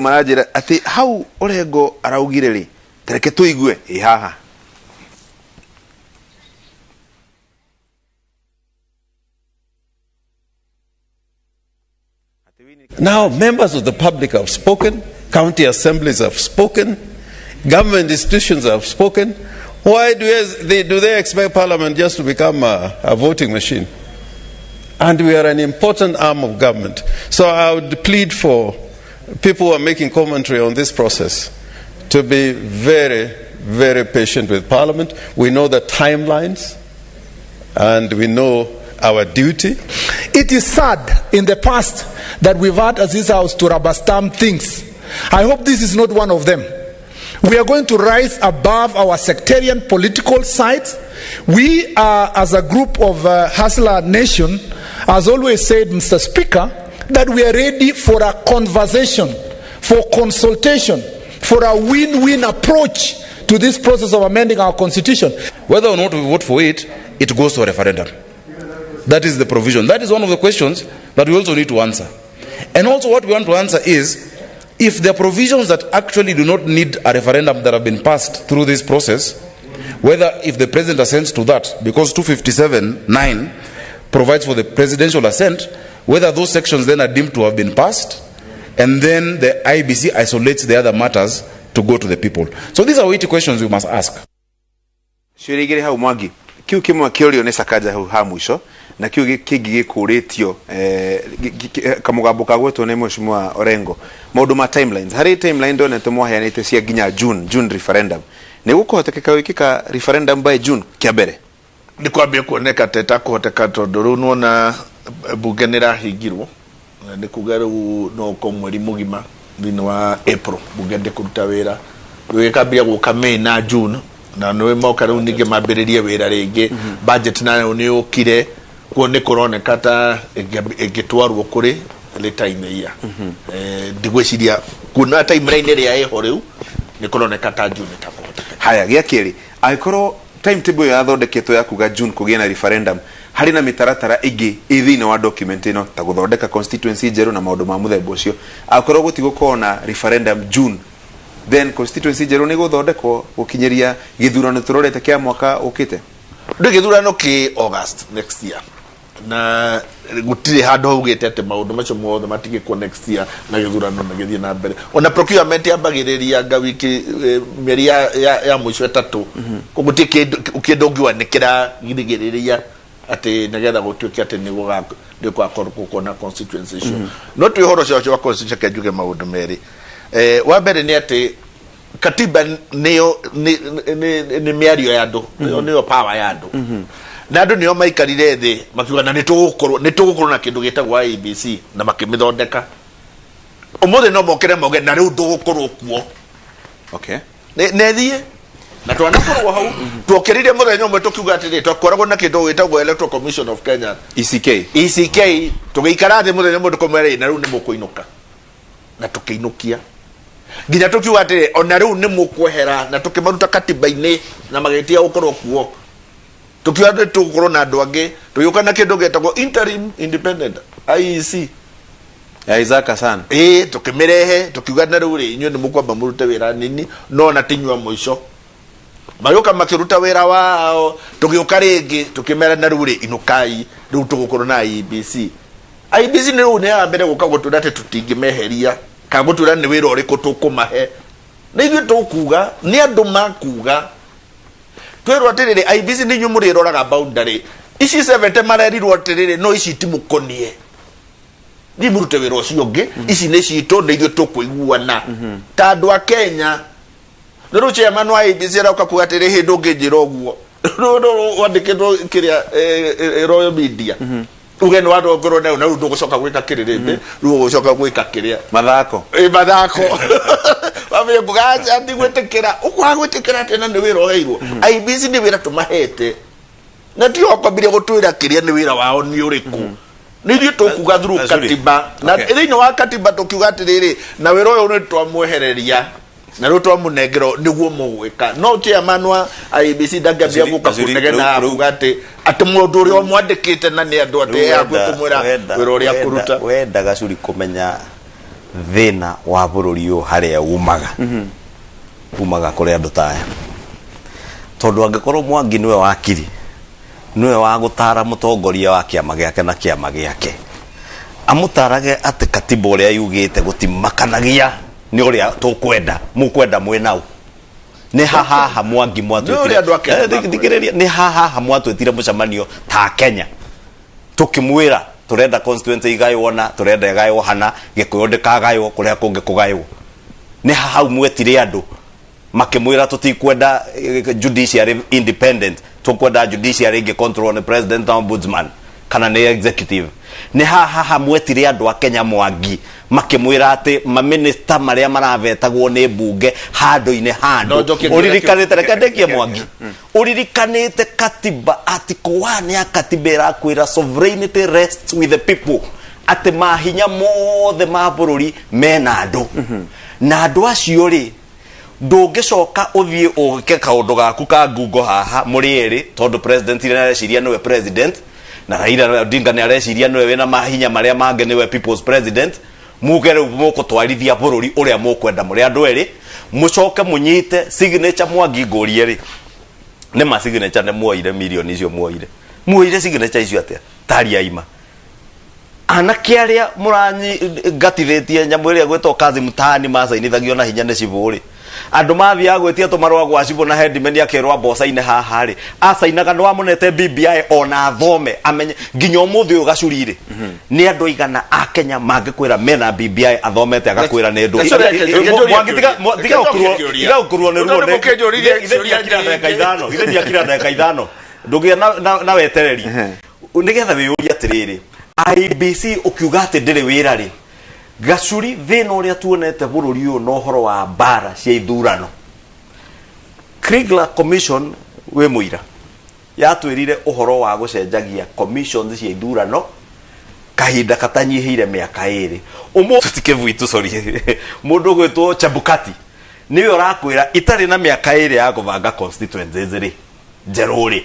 Maranjĩra atĩ hau Orengo araugire rĩ, tareke tũigue ĩ haha. Now, members of the public have spoken, county assemblies have spoken, government institutions have spoken. Why do they expect parliament just to become a voting machine? And we are an important arm of government. So I would plead for people who are making commentary on this process to be very, very patient with parliament. We know the timelines and we know our duty. It is sad in the past that we've had as this house to rubber stamp things. I hope this is not one of them. We are going to rise above our sectarian political sides. We are, as a group of Hustler Nation, has always said, Mr. Speaker, that we are ready for a conversation, for consultation, for a win-win approach to this process of amending our constitution. Whether or not we vote for it, it goes to a referendum. That is the provision. That is one of the questions that we also need to answer. And also, what we want to answer is, if there are provisions that actually do not need a referendum that have been passed through this process, whether if the president assents to that, because 257.9 provides for the presidential assent, whether those sections then are deemed to have been passed, and then the IEBC isolates the other matters to go to the people. So these are weighty questions we must ask. Ciũria igĩrĩ hau, Mwangi. Kiu kĩmwe kĩũrio nĩ Sakaja hau ha mũico, na kiu kĩngĩ gĩkũrĩtio kamũgambo kagwetwo nĩ Mheshimiwa Orengo, maũndũ ma timelines. Harĩ timeline ndonete mwaheanĩte cia nginya June referendum. Nĩ gũkũhotekeka gwĩkĩka referendum by June kĩa mbere? Nĩ kwambia kuoneka ta ĩtakũhoteka, tondũ rĩu nĩwona bunge nĩ ĩrahingirwo. Nĩ kuga rĩu no ũkorwo mweri mũgima thĩinĩ wa April bunge ndĩkũruta wĩra. Rĩu ĩkambia gũka May na June, na nĩ moka rĩu ningĩ mambĩrĩrie wĩra rĩngĩ. Budget nayo nĩ yũkire kuo, nĩ kũroneka ta ĩngĩtwarwo kũrĩ later in the year. Ndigwĩciria kuona timeline ĩrĩa ĩho rĩu, nĩ kũroneka ta June ĩtakũhoteka. Haya, gĩa kerĩ, angĩkorwo timetable ĩyo yathondeketwo ya kuga June kũgĩe na referendum, harĩ na mĩtaratara ĩngĩ ĩ thĩinĩ wa document ĩno ta gũthondeka constituency njerũ na maũndũ ma mũthemba ũcio, angĩkorwo gũtigũkorwo na referendum June, then constituency njerũ nĩ gũthondekwo gũkinyĩria gĩthurano tũrorete kĩa mwaka ũkĩte? Ndũ gĩthurano kĩ August next year, na gũtirĩ handũ haugĩte atĩ maũndũ macio mothe matigĩkwo next year na gĩthurano na gĩthiĩ na mbere. Ona procurement yambagĩrĩria nga wiki mĩeri ya mũico 3. Koguo gũtirĩ kĩndũ ũngiuga nĩ kĩragirĩrĩria atĩ nĩgetha gũtuĩke atĩ nĩ gũgakorwo gũkorwo na constituency icio. No twĩ ũhoro ũcio wa constitution, ke njuge maũndũ merĩ. Wa mbere nĩ atĩ katiba nĩyo nĩ mĩario ya andũ, nĩyo power ya andũ, na andũ nĩo maikarire thĩ makiuga na nĩ tũgũkorwo na kĩndũ gĩtagwo IEBC, na makĩmĩthondeka. Ũmũthĩ no mokĩre mauge na rĩu ndũgũkorwo kuo. Na ĩthiĩ na twanakorwo hau. Tuokĩrire mũthenya ũmwe tũkiuga atĩrĩ, twakoragwo na kĩndũ gĩtagwo Electoral Commission of Kenya, ECK. ECK. Tũgĩikara thĩ mũthenya ũmwe tũkamwĩra, na rĩu nĩ mũkũinũka, na tũkĩinũkia nginya tũkiuga atĩrĩ, ona rĩu nĩ mũkwehera, na tũkĩmaruta katiba-inĩ na magĩtia gũkorwo kuo. Tũkiuga nĩ tũgũkorwo na andũ angĩ, tũgĩũka na kĩndũ gĩtagwo interim independent IEC ya Isaac Hassan. Ĩĩ, tũkĩmĩrehe, tũkiuga na rĩu rĩ, inyuĩ nĩ mũkwamba mũrute wĩra nini, no na tinyua mũico. Magĩũka makĩruta wĩra wao. Tũgĩũka rĩngĩ tũkĩmera, na rĩu rĩ, inũkai, rĩu tũgũkorwo na IEBC. IEBC nĩ rĩu nĩ ya mbere gũka gũtwĩra atĩ tũtingĩmeheria kana gũtwĩra nĩ wĩra ũrĩkũ tũkũmahe. Na ithuĩ tũkuga nĩ andũ makuga twĩrwo atĩrĩrĩ, IEBC nĩ inyuĩ mũrĩroraga boundary ici 70. Marerirwo atĩrĩrĩ, no ici timũkonie, thiĩ mũrute wĩra ũcio ũngĩ, ici nĩ citũ na ithuĩ tũkũiguana ta andũ a Kenya. Nĩ rĩu chairman wa IEBC aroka kuga atĩrĩ, hĩndĩ ũngĩnjĩra ũguo rũrũ wandĩkĩtwo kĩrĩa Royal Media, uge nĩ watongorwo nayo, na rĩu ndũgũcoka gwĩka kĩrĩrĩmbĩ, rĩu ũgũcoka gwĩka kĩrĩa mathako. Ĩ mathako wambie kuga aca, ndigwĩtĩkĩra, ũkwaga gwĩtĩkĩra atĩ na nĩ wĩra ũheirwo. IEBC nĩ wĩra tũmahete, na tio kwambirie gũtwĩra kĩrĩa nĩ wĩra wao nĩ ũrĩkũ. Nĩ ithuĩ tũkuga through Azuri. katiba na thĩinĩ wa katiba tũkiuga atĩrĩrĩ, na wĩra ũyũ nĩ twamwehereria na rĩu twamũnengera nĩguo mũgwĩka. No chairman wa IEBC ndangĩambia gũka kũnegena kuga atĩ mũndũ ũrĩa ũmwandĩkĩte na nĩ andũ atĩ Rĩu hakuhĩ kũmwĩra wĩra ũrĩa kũruta. Wenda gacuri kũmenya Thĩna wa bũrũri ũyũ harĩa umaga, umaga kũrĩ andũ ta aya, tondũ angĩkorwo Mwangi nĩwe wakiri, nĩwe wa gũtara mũtongoria wa kĩama gĩake na kĩama gĩake amũtarage atĩ katiba ũrĩa yugĩte gũtimakanagia nĩ ũrĩa tũkwenda mũkwenda mwĩ nau. Nĩ hahaha Mwangi Nĩ ũrĩa andũ a Kenya mwatwĩtire, thikĩrĩria, nĩ hahaha mwatwĩtire mũcemanio ta Kenya, tukimwira turenda constituency igaywo na turenda igaywo hana, Gikuyu ndikagaywo, kuria kungi kugaywo. Nĩ hau mwetire andũ makimwira tutikwenda judiciary independent, tukwenda judiciary ĩngĩ control nĩ president na ombudsman kana nĩ executive. Nĩ haha mwetire andũ a Kenya, Mwangi, makimwira atĩ maminista marĩa maravetagwo nĩ mbunge handũ-inĩ handũ. No njokie. Ũririkanĩte, reke ndĩkie, Mwangi, ũririkanĩte katiba, article 1 ya katiba ĩrakwĩra sovereignty rests with the people, atĩ mahinya mothe ma bũrũri mena andũ, na andũ acio rĩ, ndũngĩcoka ũthiĩ ũke kaũndũ gaku ka ngungo haha mũrĩ erĩ, tondũ president nĩ areciria nĩwe president na Raila Odinga nĩ areciria nĩwe wĩna mahinya marĩa mangĩ, nĩwe people's president, muge rĩu mũkũtwarithia bũrũri ũrĩa mũkwenda mũrĩ andũ erĩ, mũcoke mũnyite signature. Mwangi, ngũrie rĩ, nĩ ma signature nĩ muoire milioni icio muoire, muoire signature icio atĩa? Taria ima anake arĩa mũrangatithĩtie nyamũ ĩrĩa gwĩtwo kazi mtaani macainithagio na hinya nĩ cibũ rĩ, andũ mathiaga gwĩtia tũmarũa gwa cibũ na headman akerwo mboca-inĩ haha rĩ, acainaga nĩ wamunete BBI ona athome amenye nginya ũmũthĩ ũyũ. Gacuri rĩ, nĩ andũ aigana a Kenya mangĩkwĩra mena BBI athomete agakwĩra nĩ ndũ? Mwangi, tiga tiga gũkurwo nĩ ruo. Mũkĩnjũririe Ithe ndiakira ndagĩka 5, ithe ndiakira ndagĩka 5, ndũgĩa na wetereri nĩgetha wĩyũrie atĩrĩrĩ, IEBC ũkiuga atĩ ndĩrĩ wĩra rĩ. Gacuri, thĩna ũrĩa tuonete bũrũri ũyũ na ũhoro wa mbara cia ithurano, Kriegler Commission wĩ mũira yatwĩrire ũhoro wa gũcenjagia commissions cia ithurano kahinda katanyihĩire mĩaka 2. Ũmũthĩ tikĩbui, sorry, mũndũ ũgwĩtwo Chebukati nĩwe ũrakwĩra itarĩ na mĩaka 2 ya kũbanga constituencies rĩ njerũ rĩ,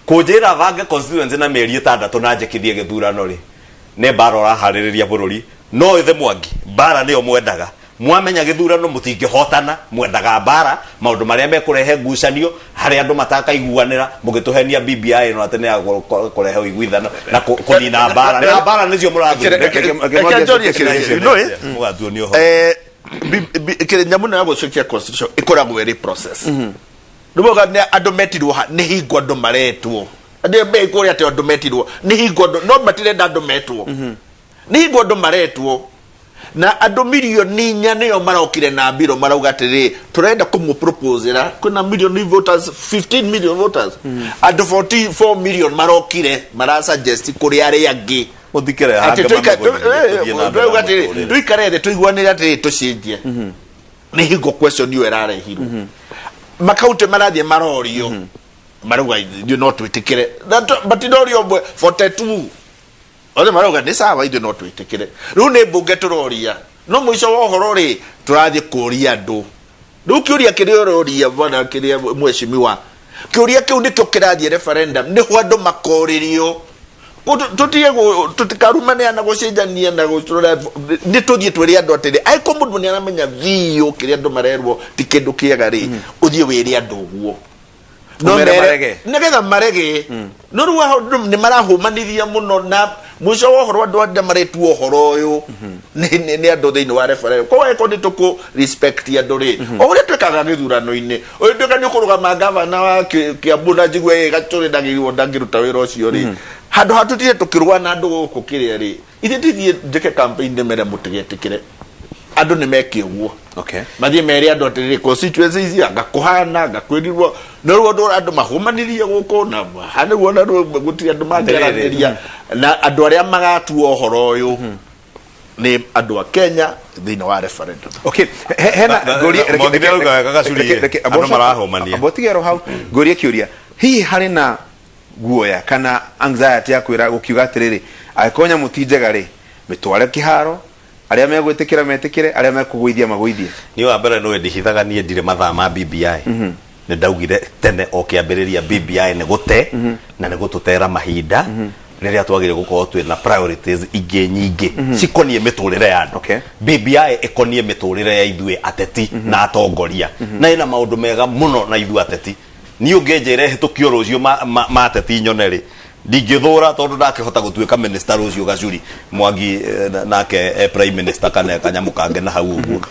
kũnjĩra bange constituency na mĩeri 6 na njĩkithie gĩthurano rĩ, nĩ mbara ũraharĩrĩria bũrũri. No ithe Mwangi, mbara nĩyo mwendaga. Mwamenya gĩthurano mũtingĩhotana, mwendaga mbara, maũndũ marĩa mekũrehe ngucanio harĩa andũ matakaiguanĩra, mũgĩtũhenia BBI ĩno atĩ nĩ ya kũrehe ũiguithano na kũnina mbara, na mbara nĩcio. Reke njorie kĩrĩa, no, eh? Mũratuonia ũhoro. Kĩrĩa nyamũ ĩno ya gũcokia constitution ĩkoragwo ĩrĩ process. Nĩwoga nĩ andũ metirwo ha, nĩ hingo andũ maretwo, andũ me kũrĩa atĩ andũ metirwo, nĩ hingo andũ no matirenda andũ metwo, nĩ hingo andũ maretwo, na andũ milioni 4 nĩo marokire na mbiro marauga atĩrĩ, tũrenda kũmũproposera. Kwĩna milioni voters, 15 million voters, andũ 44 million marokire marasuggest kũrĩ arĩa angĩ Mũthikĩre atĩ hange. Tũrauga atĩrĩ, tũikare thĩ tũiguanĩre atĩrĩ, tũcenjie. Nĩ hingo question ĩyo ĩrarehirwo, makaunti marathiĩ marorio, marauga ithuĩ no twĩtĩkĩre. Na matinorio ũmwe, 42 othe marauga nĩ sawa, ithuĩ no twĩtĩkĩre. Rĩu nĩ mbunge tũroria, no mũico wa ũhoro rĩ, tũrathiĩ kũria andũ. Rĩu kĩũria kĩrĩa ũroria, bwana kĩrĩa mheshimiwa, kĩũria kĩu nĩkĩo kĩrathiĩ referendum, nĩho andũ makorĩrio. Tũtige tũtikarumane na gũcenjania na gũtũra. Nĩ tũthiĩ twĩre andũ atĩrĩ, angĩkorwo mũndũ nĩ aramenya biũ kĩrĩa andũ marerwo ti kĩndũ kĩega rĩ, ũthiĩ wĩre andũ ũguo. No Ũmere marege. Nĩgetha marege. No rĩu andũ nĩ marahũmanithia mũno, na mũico wa ũhoro andũ arĩa maretua ũhoro ũyũ nĩ andũ thĩinĩ wa referendum. Koguo angĩkorwo nĩ tũkũ respect andũ rĩ, o ũrĩa twĩkaga gĩthurano-inĩ, ũyũ nduĩka nĩ ũkũrũgama gavana wa Kiambu na njigue ĩ Gacũrĩ ndagĩrĩirwo, ndangĩruta wĩra ũcio rĩ, handũ ha tũtire tũkĩrũa na andũ gũkũ kĩrĩa rĩ, ithuĩ tithiĩ njĩke campaign ndĩmere mũtigetĩkĩre, andũ nĩ meke ũguo. Mathiĩ mere andũ atĩrĩrĩ, constituency ici anga kũhana anga kwĩrirwo no rĩu andũ mahũmanĩrie gũkũ na hanĩguo, na rĩu gũtirĩ andũ mangĩaranĩria na andũ arĩa magatua ũhoro ũyũ nĩ andũ a Kenya thĩinĩ wa referendum. Okay, hena ngũrie. Mwangi nĩarauga wega, Gacuri, andũ marahũmania. Ambotigero hau ngũrie kĩũria, hihi harĩ na guoya kana anxiety ya kwĩra gũkiuga atĩrĩrĩ, angĩkorwo nyamũ ti njega rĩ, mĩtware kĩharo, arĩa megwĩtĩkĩra metĩkĩre, arĩa mekũgũithia magũithie? Niĩ wa mbere nĩ ndihithaga, niĩ ndirĩ mathaa ma BBI. Nĩ ndaugire tene o kĩambĩrĩria BBI nĩ gũte na nĩ gũtũtera mahinda. Rĩrĩa twagĩrĩire gũkorwo twĩ na priorities ingĩ nyingĩ cikoniĩ mĩtũrĩre ya andũ. BBI ĩkoniĩ mĩtũrĩre ya ithuĩ ateti na atongoria, na ĩna maũndũ mega mũno na ithuĩ ateti. Niĩ ũngĩnjĩra ĩhĩtũkio rũciũ ma ateti nyone rĩ, ndingĩthũra, tondũ ndakĩhota gũtuĩka minister rũciũ. Gacuri Mwangi nake prime minister kana kanyamũ kange na hau ũguo.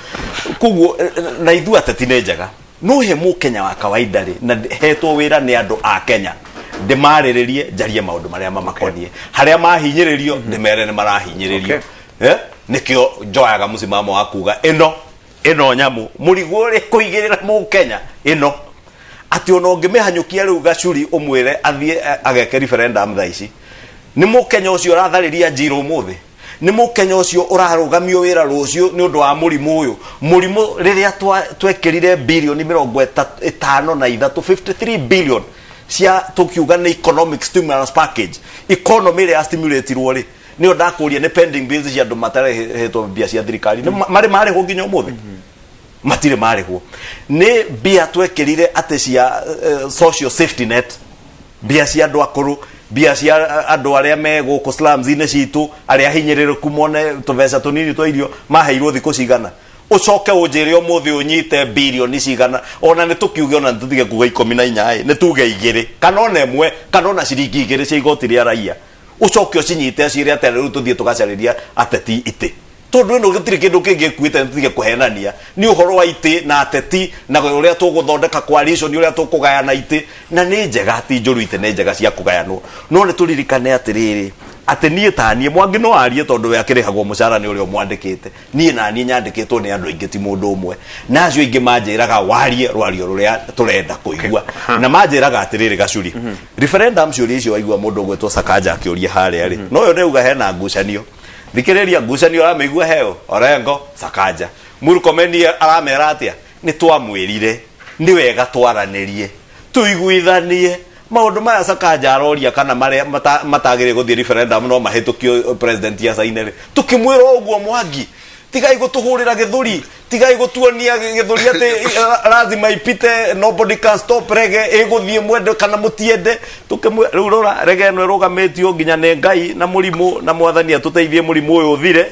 Koguo na ithuĩ ateti nĩ njega, no he mũkenya wa kawaida rĩ, na hetwo wĩra nĩ andũ a Kenya ndĩmarĩrĩrie, njarie maũndũ marĩa mamakoniĩ, harĩa mahinyĩrĩrio ndĩmere nĩ marahinyĩrĩrio. Nĩkĩo njoyaga mũsimamo wa kuga ĩno ĩno nyamũ mũrigo ũrĩa kũigĩrĩra mũkenya ĩno, atĩ ona ũngĩmĩhanyũkia rĩu Gacuri ũmwĩre athiĩ ageke referendum thaa ici, nĩ mũkenya ũcio ũratharĩria njira ũmũthĩ, nĩ mũkenya ũcio ũrarũgamio wĩra rũciũ nĩ ũndũ wa mũrimũ ũyũ. Mũrimũ rĩrĩa twekĩrire birioni 53, 53 billion cia tũkiuga nĩ economic stimulus package, economy ĩrĩa yastimulatirwo rĩ, nĩyo ndakũria nĩ pending bills cia andũ matarĩhĩtwo mbia cia thirikari. Nĩ marĩ marĩhwo nginya ũmũthĩ? Matirĩ marĩhwo. Nĩ mbia twekĩrire atĩ cia social safety net, mbia cia andũ akũrũ, mbia cia andũ arĩa me gũkũ slums-inĩ citũ, arĩa hinyĩrĩrĩku mone tũbeca tũnini twa irio, maheirwo thikũ cigana? Ũcoke ũnjĩre ũmũthĩ ũnyite birioni cigana, ona nĩ tũkiuge, ona nĩ tũtige kuga 14 ĩ, nĩ tuge 2 kana ona 1 kana ona ciringi 2 cia igoti rĩa raia, ũcoke ũcinyite acire atĩ rĩu tũthiĩ tũgacarĩria ateti itĩ, tondũ ĩno gũtirĩ kĩndũ kĩngĩ ĩkuĩte. Nĩ tũtige kũhenania, nĩ ũhoro wa itĩ na ateti na ũrĩa tũgũthondeka coalition, ũrĩa tũkũgayana itĩ. Na nĩ njega, ti njũru, itĩ nĩ njega cia kũgayanwo, no nĩ tũririkane atĩrĩrĩ, atĩ niĩ ta niĩ Mwangi no arie tondũ we akĩrĩhagwo mũcara nĩ ũrĩa ũmwandĩkĩte. Niĩ na niĩ nyandĩkĩtwo nĩ andũ aingĩ, ti mũndũ ũmwe, na acio aingĩ manjĩraga warie rwario rũrĩa tũrenda kũigua, na manjĩraga atĩrĩrĩ, Gacuri, referendum, ciũria icio waigua mũndũ ũgwĩtwo Sakaja akĩũria harĩa rĩ, no yo ndĩuga hena ngucanio. Thikĩrĩria, ngucanio ũramĩigua heo Orengo, Sakaja, Murkomen aramera atĩa? Nĩ twamwĩrire nĩ wega twaranĩrie, tũiguithanie maũndũ maya. Sakaja aroria kana marĩa matagĩrĩire gũthiĩ referendum no mahĩtũkio president ya saine rĩ. Tũkĩmwĩra ũguo, Mwangi, tigai gũtũhũrĩra gĩthũri, tigai gũtuonia gĩthũri atĩ lazima ipite, nobody can stop rege ĩgũthiĩ, mwende kana mũtiende. Tũkĩmwĩra rĩu rora, rege ĩno ĩrũgamĩtio nginya nĩ Ngai na mũrimũ, na Mwathani atũteithie mũrimũ ũyũ ũthire,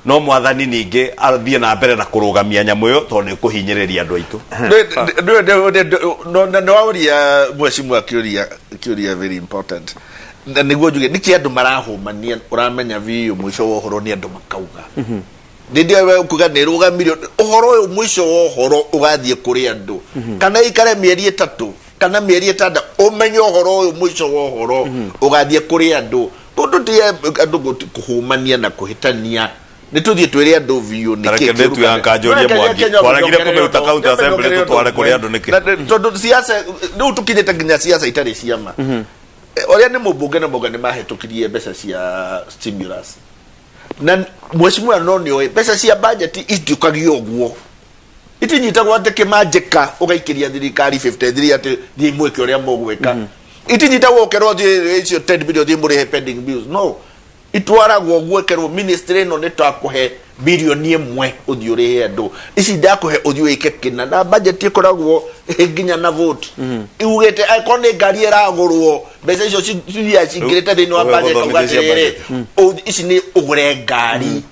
no Mwathani ningĩ athiĩ na mbere na kũrũgamia nyamũ ĩyo tondũ nĩ ĩkũhinyĩrĩria andũ aitũ. Nĩ waũria mwecimu akĩũria kĩũria very important, na nĩguo njuge nĩkĩ andũ marahũmania. Ũramenya biũ mũico wa ũhoro nĩ andũ makauga rĩrĩa we kuga nĩ rũgamirio ũhoro ũyũ, mũico wa ũhoro ũgathiĩ kũrĩ andũ, kana ikare mĩeri 3 kana mĩeri 6, ũmenye ũhoro ũyũ mũico wa ũhoro ũgathiĩ kũrĩ andũ, tondũ ti andũ kũhũmania na kũhĩtania. Nĩ tũthiĩ twĩre andũ biũ nĩkĩ Tareke kĩũru. ndĩtue ankanjũrie Mwangi. Twaragire kũmĩruta county assembly tũtware kũrĩ andũ nĩkĩ? Tondũ siasa rĩu tũkinyĩte nginya siasa itarĩ ciama. Ũrĩa nĩ mũmbunge na mũga nĩ mahĩtũkirie mbeca cia stimulus, na mheshimiwa no nĩ oĩ mbeca cia budget itiũkagio ũguo, itinyitagwo atĩ kĩmanjĩka ũgaikĩria thirikari 53 atĩ thiĩ mwĩke ũrĩa mũgwĩka. Itinyitagwo ũkerwo thiĩ icio 10 billion thiĩ mũrĩhe pending bills. No itwaragwo ũguo, ĩkerwo ministry ĩno nĩ twakũhe birioni 1 ũthiĩ ũrĩhe andũ ici, ndakũhe ũthiĩ wĩke kĩna. Na budget ĩkoragwo ĩ nginya na vote iugĩte angĩkorwo nĩ ngari ĩragũrwo, mbeca icio ciria cingĩrĩte thĩinĩ wa Ũwe budget auga gũthomithia cia atĩrĩrĩ, ici nĩ ũgũre ngari.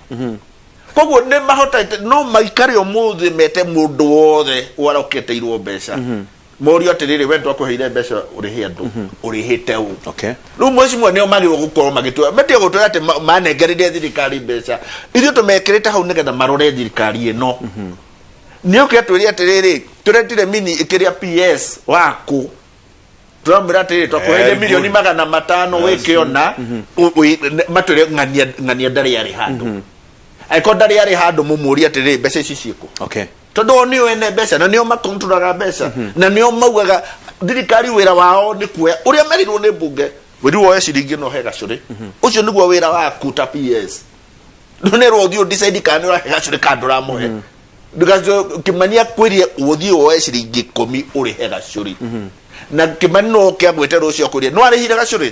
Koguo nĩ mahotete no maikare ũmũthĩ mete mũndũ wothe waroketeirwo mbeca, morio atĩrĩrĩ, we twakũheire mbeca ũrĩhe andũ, ũrĩhĩte ũ? Rĩu mheshimiwa nĩo magĩrĩirwo gũkorwo magĩtwĩra, matige gũtwĩra atĩ manengereire thirikari mbeca. Ithuĩ tũmekĩrĩte hau nĩgetha marore thirikari ĩno. Nĩ ũke atwĩre atĩrĩrĩ, tũretire mini ĩkĩrĩa PS waku, tũramwĩra atĩrĩrĩ, twakũheire Very milioni good. 500 wĩke ona matwĩre ng'ania ng'ania ndarĩ arĩ handũ. Angĩkorwo ndarĩ arĩ handũ, mũmũrie atĩrĩrĩ, mbeca ici ciĩkũ? Tondũ o nĩo ene mbeca na nĩo makontroraga mbeca na nĩo maugaga thirikari wĩra wao nĩ kuoya ũrĩa merirwo nĩ mbunge, wĩri woe ciringi ĩno he gacũrĩ. Ũcio nĩguo wĩra waku ta PS. Ndũnerwo ũthiĩ ũdecide kana nĩ ũrahe gacũrĩ kana ndũramũhe. Kimani akwĩrire ũthiĩ woe ciringi 10 ũrĩhe gacũrĩ, na Kimani no oke agwĩte rũciũ akwĩrire no arĩhire gacũrĩ.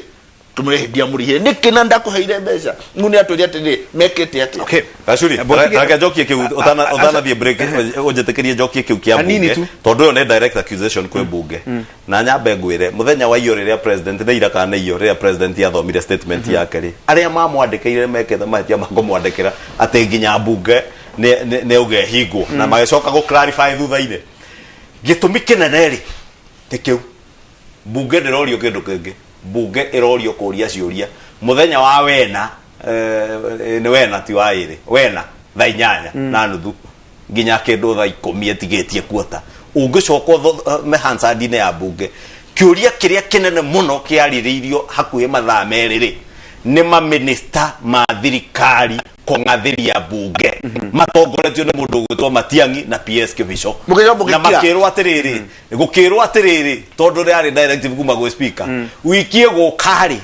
Tumwire hindi amurihire niki na ndakuheire mbeca nu ni atwire atiriri mekite atia. Okay. Gacuri, Botige- reke njokie kiu ũtanathiĩ break, ũnjĩtĩkĩrie njokie kĩu kĩa Hanini bunge tu. tondũ ĩyo nĩ direct accusation kwĩ bunge na nyambe ngwĩre mũthenya wa iyo rĩrĩa president nĩ ira kana nĩ iyo rĩrĩa president athomire statement yake rĩ, arĩa mamwandĩkĩire mekĩte mahĩtia ma kũmwandĩkĩra atĩ nginya bunge nĩ auga ĩhingwo na magĩcoka gũ clarify thutha-inĩ. Gĩtũmi kĩnene rĩ ti kĩu, bunge ndĩrorio kĩndũ kĩngĩ, bunge ĩrorio kũria ciũria mũthenya wa wena, nĩ wena ti wa ĩrĩ, wena thaa 8:30 nginya kĩndũ thaa 10 ĩtigĩtie kuota. Ũngĩcoka ũthome Hansard-inĩ ya bunge, kĩũria kĩrĩa kĩnene mũno kĩarĩrĩirio hakuhĩ mathaa 2 rĩ, nĩ mamĩnĩsta ma thirikari kũng'athĩria bunge matongoretio nĩ mũndũ ũgwĩtwo Matiang'i na PS Kĩbico. Mũgĩcoka Na mũgĩkira. makĩrwo atĩrĩrĩ, gũkĩrwo atĩrĩrĩ, tondũ rĩarĩ directive kuma gwĩ speaker, wiki ĩgũka rĩ,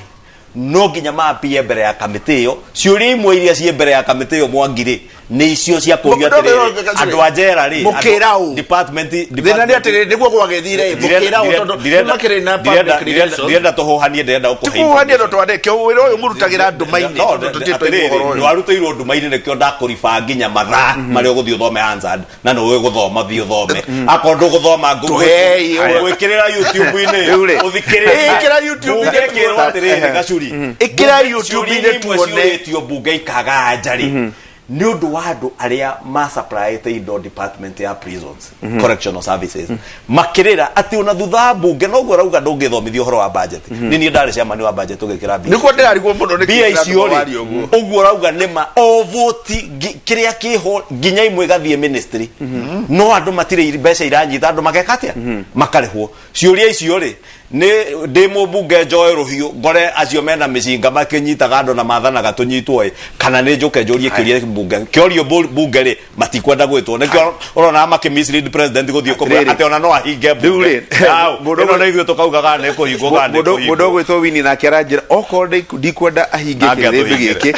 no nginya mambie mbere ya kamĩtĩ ĩyo. Ciũria imwe iria ciĩ mbere ya kamĩtĩ ĩyo, Mwangi, rĩ, nĩ icio cia kũrio atĩrĩrĩ, andũ a njera rĩ, Mũkĩra ũ? Department Thina nĩ atĩrĩrĩ, nĩguo gwagĩthire mũkĩra ũ, tondũ nĩmakĩrĩ na public relations. Ndirenda tũhũhanie, ndĩrenda gũkũhe Tikuhania no twandĩke wĩra ũyũ mũrutagĩra nduma-inĩ No, tondũ tũtirĩ twaigua ũhoro ũyũ. ndwarutĩirwo nduma-inĩ, nĩkĩo ndakũriba nginya mathaa marĩa ũgũthiĩ ũthome Hansard, na nĩ ũĩ gũthoma, thiĩ ũthome. Akorwo ndũgũthoma, Tũhei, ngũgwĩkĩrĩra YouTube-inĩ Rĩu rĩ. ũthikĩrĩrie. Ĩkĩra YouTube-inĩ Bunge ĩkĩrwo tuone. atĩrĩrĩ, Gacuri, Ĩkĩra bunge YouTube-inĩ ciũria imwe tuone. ciũrĩtio bunge ikaga anja rĩ, nĩ ũndũ wa andũ arĩa masupplyĩte indo department ya prisons, correctional services, makĩrĩra atĩ ona thutha wa bunge noguo arauga ndũngĩthomithio ũhoro wa budget. Nĩ niĩ ndarĩ chairman wa budget ũgĩkĩra mbia Nĩkuo ndĩrarigwo mũno nĩkĩ mbia icio kĩratũma rĩ, warie ũguo. Ũguo ũrauga nĩma o voti kĩrĩa kĩho nginya imwe igathiĩ ministry, no andũ matirĩ mbeca iranyita, andũ mageka atĩa? Makarĩhwo. Ciũria icio rĩ, nĩ ndĩ mũmbunge njoe rũhiũ ngore acio mena mĩcinga makĩnyitaga andũ na mathanaga tũnyitwo ĩ, kana nĩ njũke njũrie kĩũria bunge kĩorio bunge rĩ, matikwenda gwĩtwo, nĩkĩo ũrona makĩ mislead president gũthiĩ kũmwĩra Atĩrĩrĩ. atĩ ona no ahinge Rĩu bunge. rĩ, Au, mũndũ ĩno nĩ ithuĩ tũkauga kana nĩ kũhingwo kana nĩ Mũndũ kũhingwo. ũgwĩtwo Wini nake aranjĩra okorwo ndikwenda ahinge Nake kĩrĩndĩ atũhingĩre. gĩkĩ,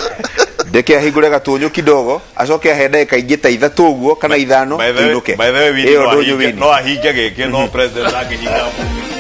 ndeke ahingũre gatũnyũ kidogo, acoke ahe ndagĩka ingĩ ta 3 ũguo kana 5 By the way- tũinũke. by the way, Winnie Ĩyo no ndũnyũ ahinge- Winnie. no ahinge gĩkĩ, no president angĩhinga bunge.